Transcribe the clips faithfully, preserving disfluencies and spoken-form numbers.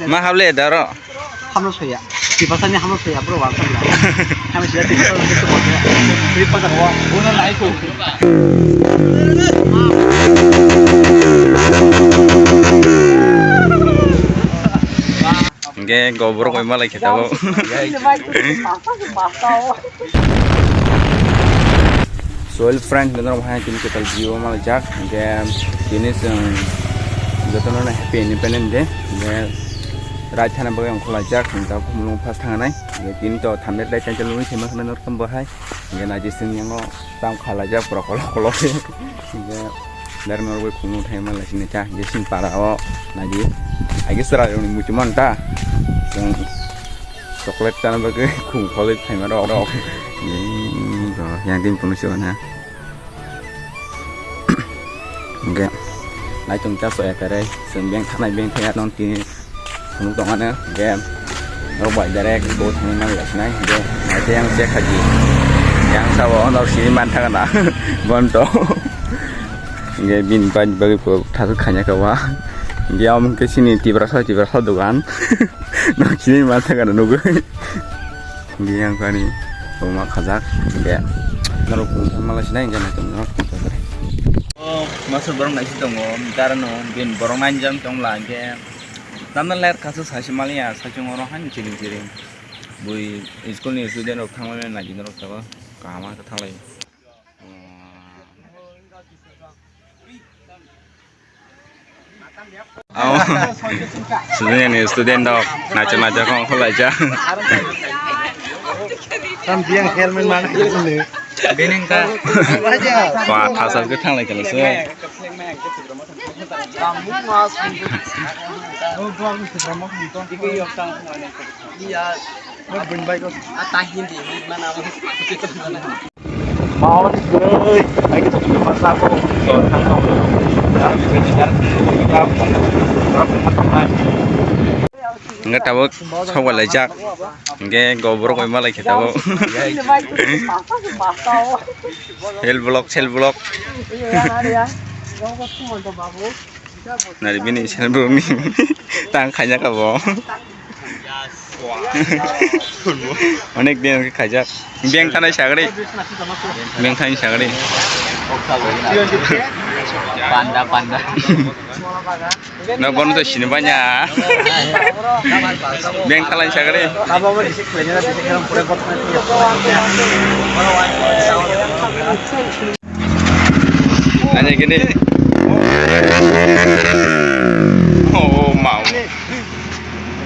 Ma hable daro. Hamno soya. Tipasani hamno soya, bro, wangsa bila. Kami sila tipasa, tipasa, tipasa, tipasa, wa, una nai ko. Hingke go borok bai malai khe tabok. So, hello friends, norok hai tini kwtal video malai jak. Hingke tini chwng jotono no happy independent day. Hingke rai thana bagwi ang khulai jak. Hingke tabuk mulung first thang nai. Hingke tini to thamne dai chai chalwi se ma khna norok tam bo hai. Hingke naji sing yango tam khalai jak pura kolok kolok. Hingke Dari norok bai khumui thai manlai sini ta, je sini para o naidi. Agi sera rok ni muchung man ta. Chwng chocolate chana bagwi khum kholwi phaima rok. Ni to yang tin punu se na. Hingke naitung ta soya kare, chwng beng thanai beng thaya non tini. Phunuk tongmani, hingke norok bai direct bo thangwi manlai sinai, hingke naithe yang check khaji. Yang sabo norok sini mantha gana, bonto. Hingke bini bike bagwi bo thasuk khaina kha wa. Hingke omo hingke sini Tiprasa, Tiprasa dogan. Norok sini mantha gana nugwi. Hingke yang kani bo ma khajak, hingke norok phunuk thang manlai sinai, hingke naitung norok phunuk thang. O, masuk borok naisi tongo, darano, bin borok nainjak tongla, hingke Tamna ler kasu saisi maliya, saichung oro hani chiring chiring. Bui school ni student rok thangmani naidi norok tabok kaham khe thanglai. Student ni student rok nacha nacha kong kholaija. Tam biang helmet man. Bening ka. Wa thasa khe thanglai kala se. Hingke tabuk sokbai laijak. Hingke go borok bai malai khe tabuk. Hel block, sel block. Nari bini sel block ni tang khaijak abo. Onek din khaijak. Beng thanai sagri. Beng thanai sagri. Panda, panda. No, bono to sini banya. Beng thalai sagri. Nanya gini. Oh, mau.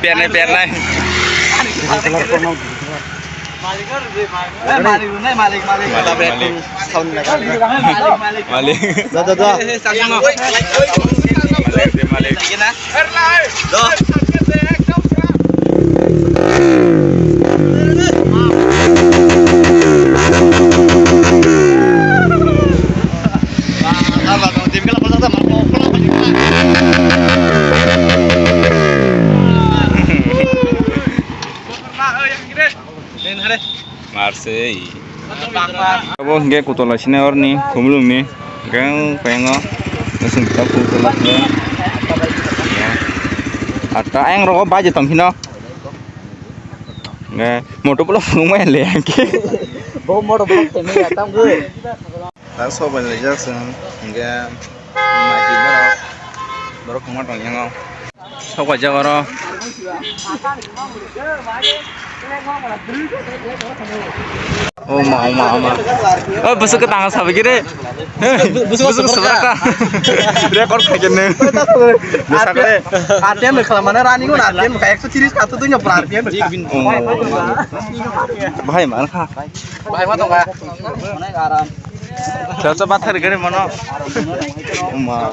Biar naik, biar naik. Malik, malik, malik, malik. Malik, malik. Malik. Do, do, do. Malik, malik. Do. Marsei. Abo hingke kotol laisina orni khumulungni gang payango. Nasing kita kotol laisina. Ata ayang rogo baje tong hino. Nge motor pulo phunuk maya le hingke. Bo motor pulo phunuk maya tam goi. Tak sok bai laijak chwng, hingke maiki borok, borok kwma tongya o. Sok paijak oro. O ma, o ma, o ma. O bwswk kwtang sabai khe re. Bwswk kwbrak ta. Record khai khe nw. Bwswk re. R P M khala mane running on R P M kha ekso tris kha to dunya R P M. Bahai man kha. Bahai ma tong kha. Onek aram. Chacha bathar gari mano. Uma.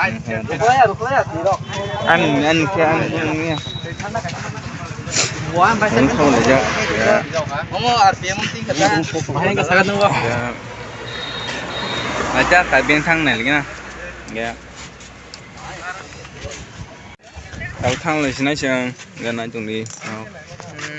Ani, ani, ani, ani. Ani kau leja. Ya. Omo R P M ti kata. Bahai ka sagat nunggu. Ya. Acha, ka beng thang nai lagi na. Ya. Tabo thang lai sinai se ang, ga nai tong di.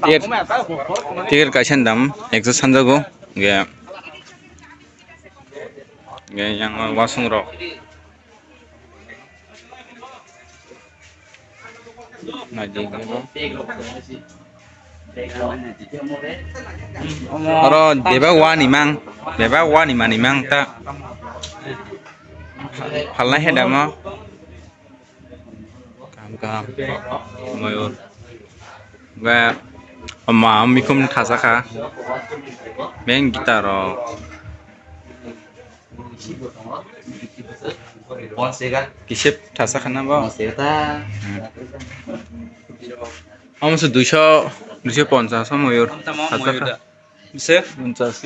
Ticket, ticket kaisa ni dam ekso sanjago. Ge, ge yang wasung rok. Naidi. Oro bebak wani mang, bebak wani mani mang ta. Phalna he damo. Kaham, kaham. Moyur. Ba, ama mikum thasa kha. Beng guitar rok. Kisep thasa khana bo. Hmm. Omo se duiso, duiso ponchas o moyur. Thasa kha. Bise? Ponchas.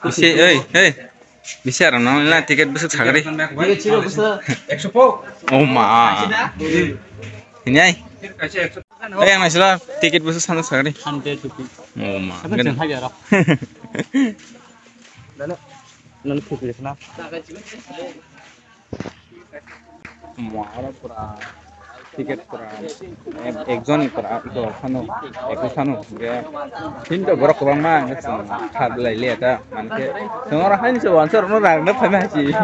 Bise, ei, ei. Bise aro no, na ticket bwswk sagri. Oh ma. Hinai. Ei, ang naisila ticket bwswk sanjak sagri. Hundred rupees. Oh ma. Sabar jeng hai aro. Nang khibir khna. Mo aro pura ticket pura ek, ekjon ni pura iko khano, eko khano ge. Hinto borok kwbangma ang kha lai le ta man khe. Songora haini se wansa rokno rang na phaima si.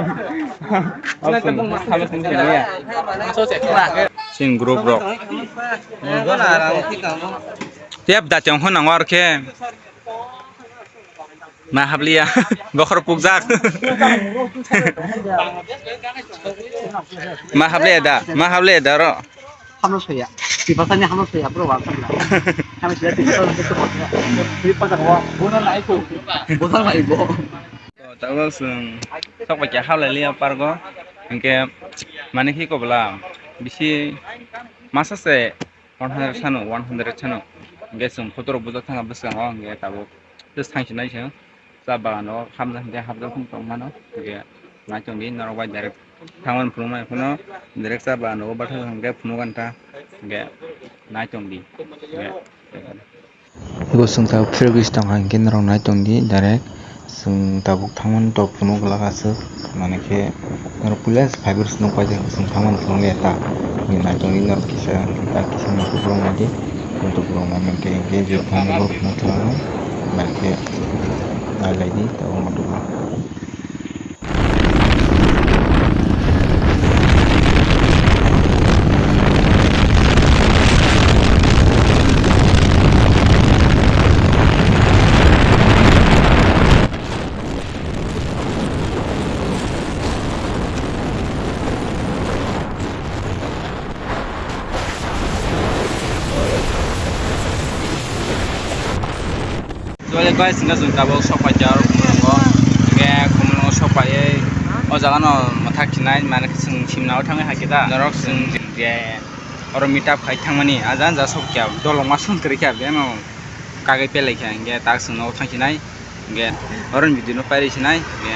Asung khabe sung sung ya. Sing group rok. Tep da chong ho nang or khe. Ma habliya, bokhor pukjak. Ma habliya da, ma habliya da ro. Hamno soya. Tipasani hamno soya, bro, wa hamno. Hamno soya, tipasani hamno soya. Tipasani wa, bono nai ko. Bono nai ko. Tabuk chwng sok bai khe hablai liya pargo. Hinkhe mani khi kobla bisi masa se one hundred sano, one hundred sano. Hinkhe chwng photo rok bujak thangkha bwskango, hinkhe tabuk just thangsinai se cha bagano hamjak hinkhe hapjak phano tongmano, hinkhe naitongdi norok bai direct thangmani phunukmani phano direct cha bagano o bathang hinkhe phunukgani ta, hinkhe naitongdi, hinkhe. Ebo chwng tabuk free wish tongkha hinkhe norok naitongdi direct. Chwng tabuk thangmani tok phunuk glak aswk, manwi khe norok puila five rupees nukpai chwng thangmani phunuk ya ta. Naitongdi norok kisa ta kisa muitu borok naidi, muitu borok nai mankhe hinkhe je thangni borok phunuk thangmani mankhe nailaidi tabuk muitu borok. Jole guys, hingke chwng tabuk sok paijak oro Khumulwngo. Hingke Khumulwngo sok paiwi o jaga no mwthak chinai, mane chwng simna o thangwi hai khe da. Norok chwng je oro meet up khai thangmani, a jang ja sok khe dolong ma song kwrwi khe biyano kagwi pelai khe, hingke tak chwng nogo thang chinai, hingke oro ni video no pairwi chinai, hingke